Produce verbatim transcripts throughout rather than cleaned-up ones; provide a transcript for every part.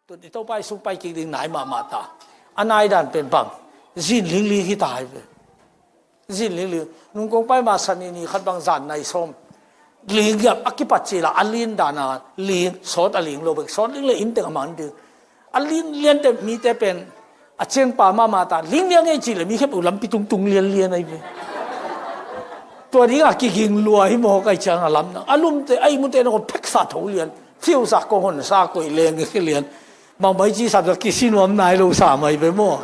Tun i Topa i sung pai kik ding nai mahmah ta. A nai dan pen bang? Zin lingling hi ta hi ve. Zin lingling. Nung kong pai ma sa ni ni khat bang zan nai sawm. Ling giap a kipat cila a lin dana ling, sawt a ling lo bek, sawt ling le inn teng a man ding. A lin liante mite pen a ciangpa mahmah ta, ling liang ei ci le mi khep uh lampi tungtung lianlian ahi ve. Tua dinga kiging lua hi maw kai ciang a lam na. A lumte, a ihmute na kong pheksa tho lian. Fiusa kong honsa koih leng hi lian. Bangmai ci sa bia kisinuam nai lo sa mai ve maw.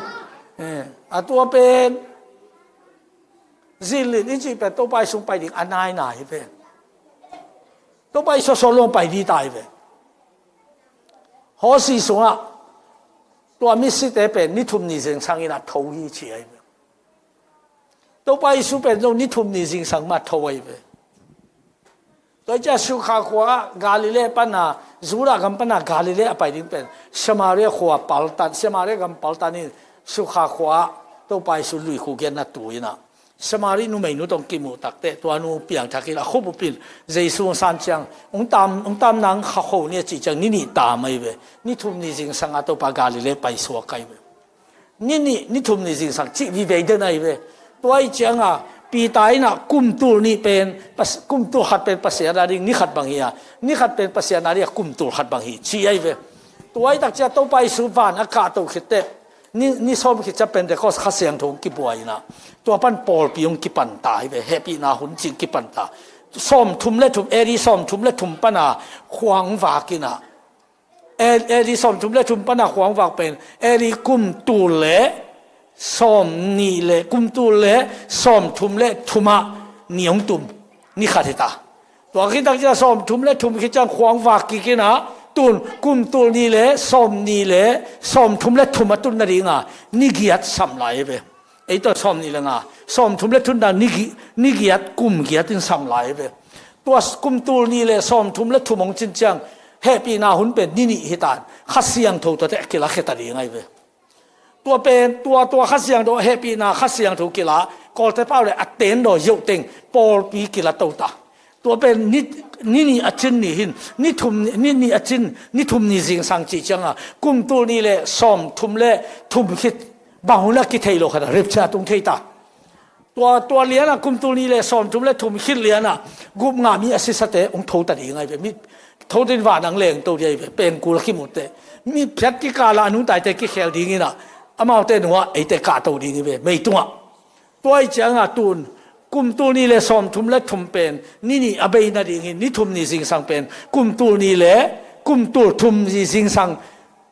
Eh, a tua pen zin lin i cih pen Topa i sung pai ding a nai nai hi pen. Topa i sawsawt lo pai di ta hi ve. Hawsi sungah tua misite pen ni thum ni zingsang in a tho hi ci ahi ve. Topa Jesu pen zong ni thum ni zingsang mah tho ahi ve. Tua ciah Sukha khua ah Galilee pana, Judah gam pana Galilee a pai ding pen Samaria khua paltan, Samaria gam paltan in Sukha khua ah Topa Jesu lui khu genna tu inah Samari numeinu tawh kimuh takteh tua nu piangthak in a khup upin Jesu hong san ciang hong tam, hong tam nang kha kho ni a cih ciang ni nih tam ahi ve. Ni thum ni zingsang a Topa Galilee pai suak ahi ve. Ni nih, ni thum ni zingsang cih vivei den ahi ve. Tua ahi cianga Peter inah kum tul nih pen, pas-, kum tul khat pen Pasian a ding ni khat bang hi a, ni khat pen Pasian a ding a kum tul khat bang hi ci ahi ve. Tua ahi tak cia Topa Jesu van a kahto khitteh ni, ni sawm khit cia Pentecost Kha Siangtho hong kibuai inah tua pan pawlpi hong kipanta hi ve, hehpihna hun cing kipanta. Sawm thum le thum, A D sawm thum le thum pana khuang vak inah, A D sawm thum le thum pana khuang vak pen A D kum tul le sawm nih le, kum tul le sawm thum le thum ah ni hong tum, ni khat hi ta. Tua khit tak ciang sawm thum le thum khit ciang khuang vak kik inah tun kum tul nih le sawm nih le sawm thum le thum a tun nadinga ni giat sam lai hi ve. Ei tua sawm nih le nga, sawm thum le thum dan ni gi-, ni giat, kum giat in sam lai hi ve. Tua kum tul nih le sawm thum le thum hong cin ciang hehpihna hun pen ni nih hi tan Kha Siangtho tuate a kilakhia ta ding ahi ve. Tua pen, tua, tua Kha Siangtho, hehpihna Kha Siangtho kila, Kawlte pau le a tendaw yohteng pawlpi kila tota. Tua pen ni, ni nih a cin ni hin, ni thum, ni nih a cin, ni thum ni zingsang cih cianga kum tul nih le sawm thum le thum khit bang hun a kithei lo khat a ripcia tung thei ta. Tua, tua lianah kum tul nih le sawm thum le thum khit lianah gup nga mi a sisate hong tho ta ding ahi ve. Mi tho din vanang leng to ding ahi ve. Pen kul a kimutte mi phiat kikala a nungtaite kikhel ding inah amaute nungah eite kahto ding hi ve. Meitungah. Tua ahi cianga tun kum tul nih le sawm thum le thum pen ni nih a bei nading hi, ni thum ni zingsang pen kum tul nih le kum tul thum ni zingsang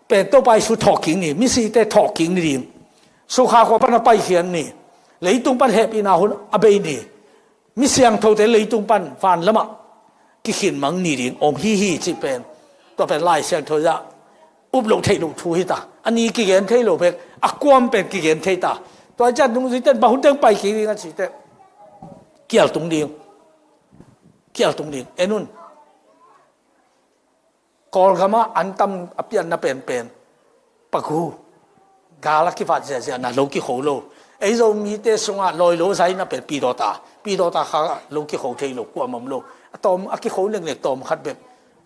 pen Topa Jesu thawhkik ni, misite thawhkik ni ding. Sukha khua pan a paikhiat ni, leitung pan hehpihna hun a bei ni, mi siangthote leitung pan van lamah kikhin mang ni ding om hi hi cih pen, tua pen Lai Siangtho ah up loh theih loh thu hi ta. A ni kigen thei lo bek, a kuam pen kigen thei ta. Tua ciah nungzuite in bang hun teng pai kik ding a cih teh kial tung ding. Kial tung ding. En un. Kawlgam ah an tam a pianna penpen pagu. Gal a kivat ziahziahna lo kikho lo. Ei Zomite sungah lawi lo zaina pen pidawta. Pidawta kha lo kikho thei lo, kuamah om lo. A tawm a kikho neknek tawm khat bek.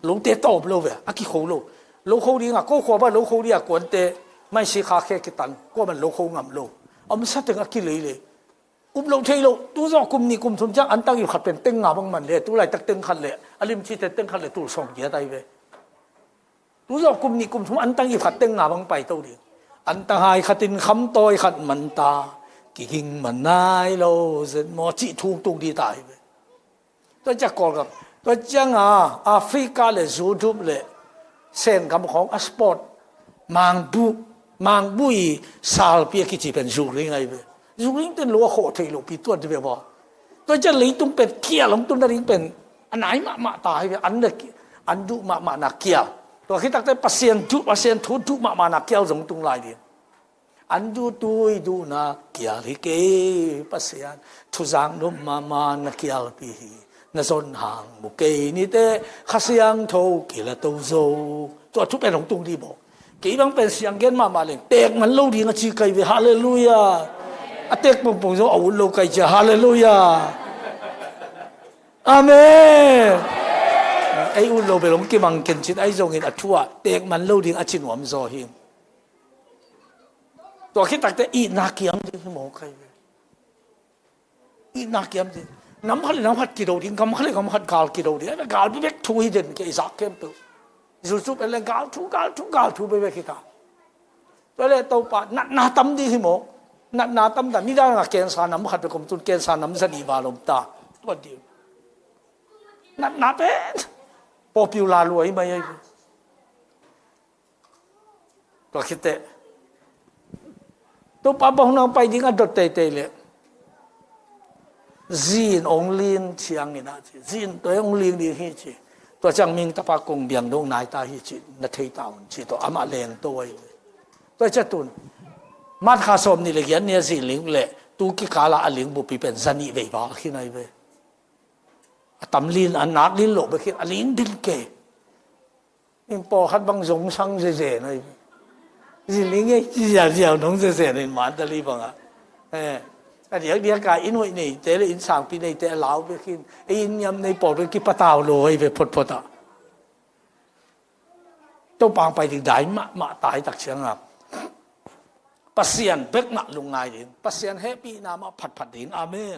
Lote tawm lo ve, a kikho lo. Lo kho dingah, ko khua bang lo kho dingah kuante maisi kha khe kitan. Kuamah lo kho ngam lo. Omsa teng a kilei le. Up loh theih loh, tu zawh kum nih kum thum ciang antang ip khat pen teng nga bang man le, tu laitak teng khat le, a limci te teng khat le tul sawm giat ahi ve. Tu zawh kum nih kum thum antang ip khat teng nga bang pai to ding. Antang hai khat in khamtawi khat man ta, kiging man nai lo, zen maw cih thung tung di ta ahi ve. Tua ciah Kawlgam. Tua cianga Africa le Zudrup le Sengam khawng a sport. Mangbu, Mangbu i salpi a kici pen Zukring ahi ve. Zukring ten lo a khawh thei lo pi tuan ti ve baw. Tua ciah leitung pen kial hong tun na ding pen a nai mahmah ta ahi ve. An le ki-, an duh mahmah na kial. Tua khitakte Pasian duh, Pasian thu duh mahmah na kial zong tung lai ding. An duhtui duhna kial hi kei Pasian, thuzang nuam mahmah na kialpi hi. Na zon hang mu kei nite, Kha Siangtho kila to zo. Tua thu pen hong tung di baw. Kei bang pen siang gen mahmah leng tek man lo ding a ci kai ve. Halleluiah. A tek pongpong zo a ut lo kai cia. Halleluiah. Amen. Ei ut lo bel hong kimang ken cin ahi zongin a thu ah pek man lo ding a ci nuam zaw hi. Tua khit takteh itna kiam ding hi mawk ahi ve. Itna kiam ding. Nam khat le nam khat kido ding, gam khat le gam khat gal kido ding. Ai ve, gal bekbek thu hi den kei zak khempeuh. Zulsup en le gal thu, gal thu, gal thu bekbek hi ta. Tua le Topa, natna tam ding hi mawk. Natna tam ta, nidang a cancer nam khat bek om tun cancer nam zanih val om ta. Tua ding. Natna pen popular lua hi mai ahi. Tua khit teh Topa bang nang pai ding a dot teitei leh zin ong lin ciangin a ci, zin tua ong lin ding hi ci. Tua ciang ming tapa kong biang dong nai ta hi ci, na thei ta un ci, tua amah leng to ahi. Tua cia tun March kha sawm nih le giat ni a zin ling le tu kikala a ling bupi pen zanih vei val khin ahi ve. A tam lin, a nak lin lo bek khin, a ling din kei. In pawlkhat bang zong sang zeze na hi. Zin ling ei ziaziau nong zeze na in man ta li bangah. Eh, a diakdiak a in hoih neite le in sangpi neite a lau bek khin. Ei in niam nei pawl bek kipatau lo ahi ve photphot ah. Topa pai ding dai mahmah tai tak ciangah Pasian bek mah lungngai ding, Pasian hehpihna mah phatphat ding. Amen.